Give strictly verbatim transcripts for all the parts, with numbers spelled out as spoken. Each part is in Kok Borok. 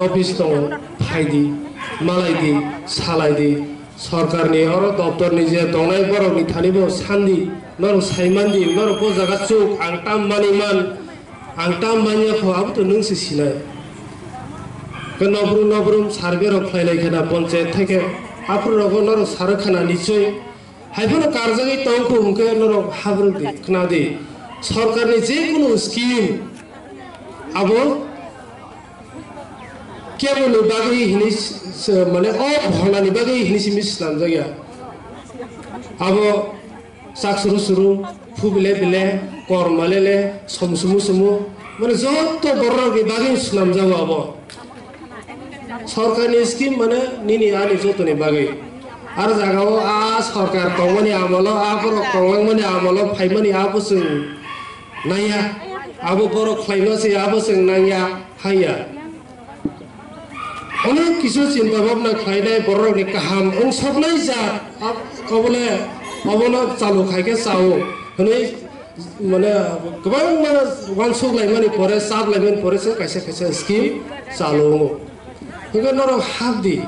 Office tongo, phaidi, malaidi, salaidi, sorkarni oro doptorni je tongnai borokni thani bo sandi, norok saimandi, norok bo jaga chuk, ang tam mani man, ang tam manya kho, abo to nwng se sinai. Ke nobrum nobrum survey rok khlai lai khana ponchayat theke, aphuru rogo norok saro khana nichoi, hai phano karjagwi tong kho hwnkhe norok habrwk di, khna di. Sorkarni je kunu scheme abo keboni bagwi hini s-, s-, mane o bholnani bagwi hini simi swnamjakya. Abo chak suru suru, phu bile bile, kor malele, som sumu sumu, mane joto bororokni bagwi swnamjago abo. Sorkarni scheme mane nini ani jotoni bagwi. Ar jagao a sorkar tongmani amolo, a borok tonglangmani amolo phaimani abo chwng nangya. Abo borok khlaima se abo chwng nangya, haiya. Onek kisu chinta bhabna khlainai bororokni kaham wngsoknai jat, ab-, obole, obono chalu khaikhe chao hwnwi mane kwbangma wansuk laimani pore, chap laimani pore se kaisa kaisa scheme chalu wngo. Hwnkhe norok hap di,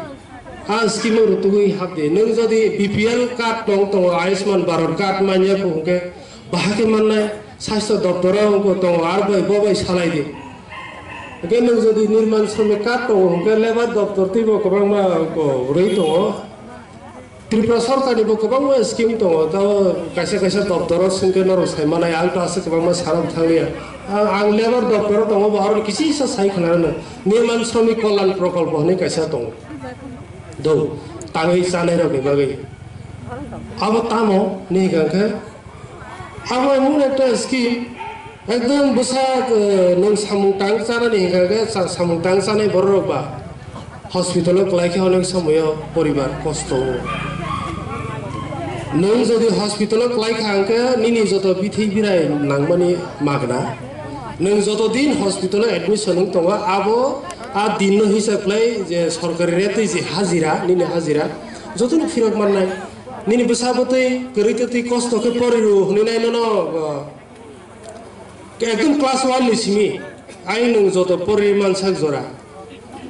a scheme o rutugwi hap di. Nwng jodi B P L card tong tongo, Ayushman Bharat card manya kho hwnkhe bahai khe mannai, sastho doptoro wngkho tongo, ar bai bo bai salai di. Hwnkhe nwng jodi nirman sromik card tongo hwnkhe labour doptor twibo kwbangma wngkho rwi tongo. Tripura sorkarni bo kwbangma scheme tongo, tamo kaisa kaisa doptoro swngkhe norok sai manai, ang to aswk kwbangma sana thanglia. Ang, ang labour doptoro tongo, bo aro kisi kisa sai khna rwno. Nirman Shramik Kalyan Prokolpo hwnwi kaisa tongo. Do, tangwi chanai rokni bagwi. Abo tamo ni hwnkha khe, abo emon ekta scheme, ekdom bwsa, eh, nwng samung tang chanani hwnkha khe, sa-, samung tang chanai borok rok ba hospital o kwlai khe onek somoyo poribar kosto o. Nwng jodi hospital o kwlai kha hwnkhe nini joto bithwi birai nangmani magna. Nwng joto din hospital o admission wng tongo, abo a din no hisab khlai je sorkari rate twi je hajira, nini hajira jotono phirok mannai. Nini bwsa bwtwi kwrwi twtwi kosto khe pori rw hwnwi nai nono, uh, ekdom class one ni simi ai nwng joto pori mansak jora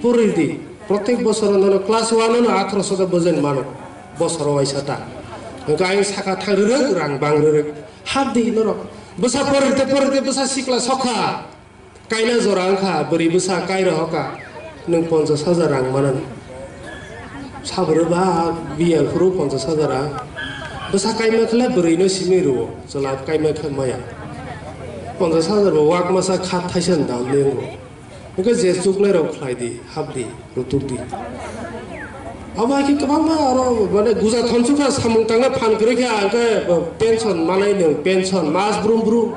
pori di. Protek bosoro nono class one no athroso ta bwjeng mano, bosoro waisa ta. Hwnkhe ai saka thang rwrwk, rang bang rwrwk, hap di norok. Bwsa pori te pori te bwsa sikla sokha. Kaina jora wngkha, bwrwi bwsa kai rohokha, nwng ponchash hajar rang manani. Saboro ba biya phuru ponchash hajar rang. Bwsa kaima khle bwrwino simi rwo, chwla kaima khe maya. Ponchash hajar bo wak masa khat thaisa ni dam ni wngo. Hwnkhe je chuknai rok khlai di, hap di, rutuk di. Abo hai khe kwbangma aro mane guja thomsukha samung tangna phan kwrwi khe ang khe pension manai nwng pension mas brum brum.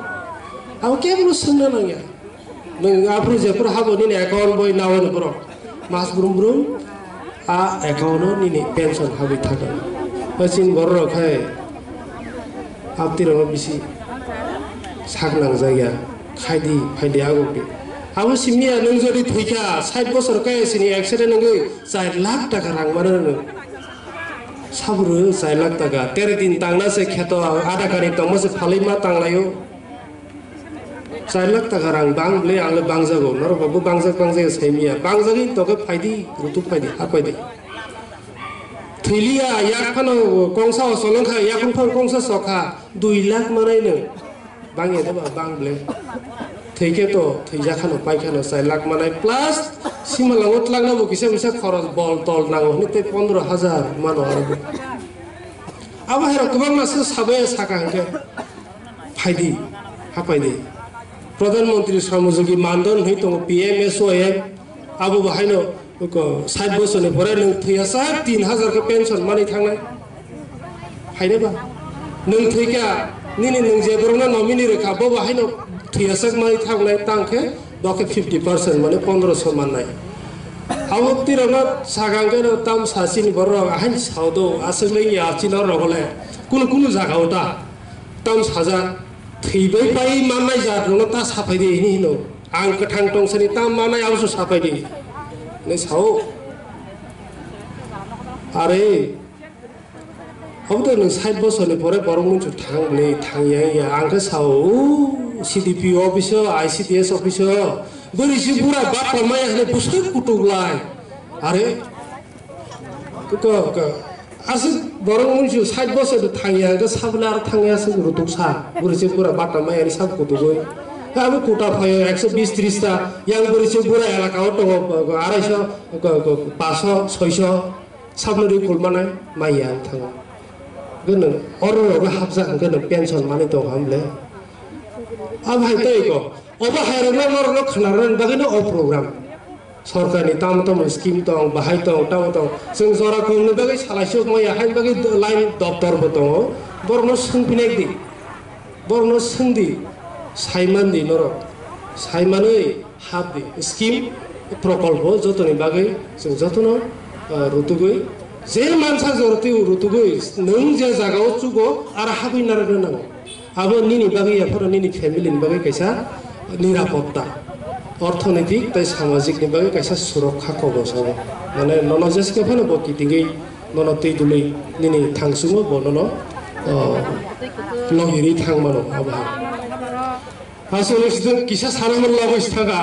Abo kebono swngna nangya. Nwng aphuru jephuru habo nini account boi nawi borok. Mas brum brum a account o nini pension habwi thangkha. Hachini borok rok hai abtwi rok bisi sak nangjakya. Khaidi phaidi agukdi. Abo simiya nwng jodi thwikha sait bosor kaya sini accident wngwi char lakh taka rang mano nwng. Saburu char lakh taka. Tere din tangna se kheto ada kari tongma se phalwi ma tanglaio. Char lakh taka rang bang bwle ang le bangjago, norok bo bangjak bangjak saimiya, bangjagwi tokhe phaidi, rutuk phaidi, hak phaidi. Thwiliya, yak phano kongsa o cholong kha, yak phano kongsa sok kha, dui lakh manai no. Bang ya ba, bang bwle. Thwikhe to, thwijak khano, pai khano, char lakh manai, plus simalango tlangna bo kisa misa khoros, bol tol nango, hwnwi tei pondro hajar mano aro bo. Abo hai rok kwbangma se sabai saka hwnkhe. Phaidi, haphaidi. Pradhan Mantri Shramyogi Mandhan hwnwi tongo P M S Y M. Abo bo haino ko sait bosorni pore nwng thwiya sak tin hajar khe pension manwi thangnai. Haino ba? Nwng thwikha, nini nwng je borokno nominee rwkha, bo bo haino thwiya sak manwi thangnai, tang khe bo khe fifty percent mane pondroso mannai. Abo tirokno sakang khe tam sasini borok ahain sao do, aswk le ya chino rogole. Kunu kunu jaga o ta. Tam sajak, thwibai pai mannai jat rokno ta saphai di hini hino. Ang kwthang tongsani tam mannai abo se saphai di. Hwnwi sao. Are, abo to nwng sait bosorni pore borok muitu thang hwnwi thang ya ya. Ang khe sao, o C D P O office o, I C D S office o, Bwrwi se bura bak kwmaya hwnwi bwswk kutuk lai. Are, ko, ko, aswk borok mungsu sait bosor thangya, hwnkhe sabole aro thangya aswk rutuk sa. Bwrwi se bura bak kwmaya hwnwi sak kutugwi. Abo kota phaio ekso bis tris ta, yang bwrwi se bura elaka o tongo, ko, ko, araiso, ko, ko, paso, soiso, sabno ri kulmanai maya wng thango. Hwnkhe nwng oro rogo hapjak hwnkhe nwng pension manwi tong ham le? Abo hai tei ko. Obo hai rokno norokno khwnarwna bagwi no o program. Sorkarni tamo tamo scheme tong, bahai tong, tamo tong. Chwng jora kongni bagwi salai sok maya, hai bagwi line doptor bo tongo. Borokno swngphinai di. Borokno swngdi, saiman di norok. Saimanwi hap di. Scheme, prokolpo jotoni bagwi chwng jotono, ah, rutugwi. Je mansa joroti rutugwi, nwng je jagao chugo, aro habwi narwkna nango. Abo nini bagwi ya phano nini family ni bagwi kaisa nirapotta, orthonoitik tei samajik ni bagwi kaisa surokha kobos abo. Mane nono jeske phano bo kitingwi nono twi dului nini thangsungo bo nono, o, logirwi thang mano abo hai. Aswk ni swtwng kisa sana man logoi se thangkha,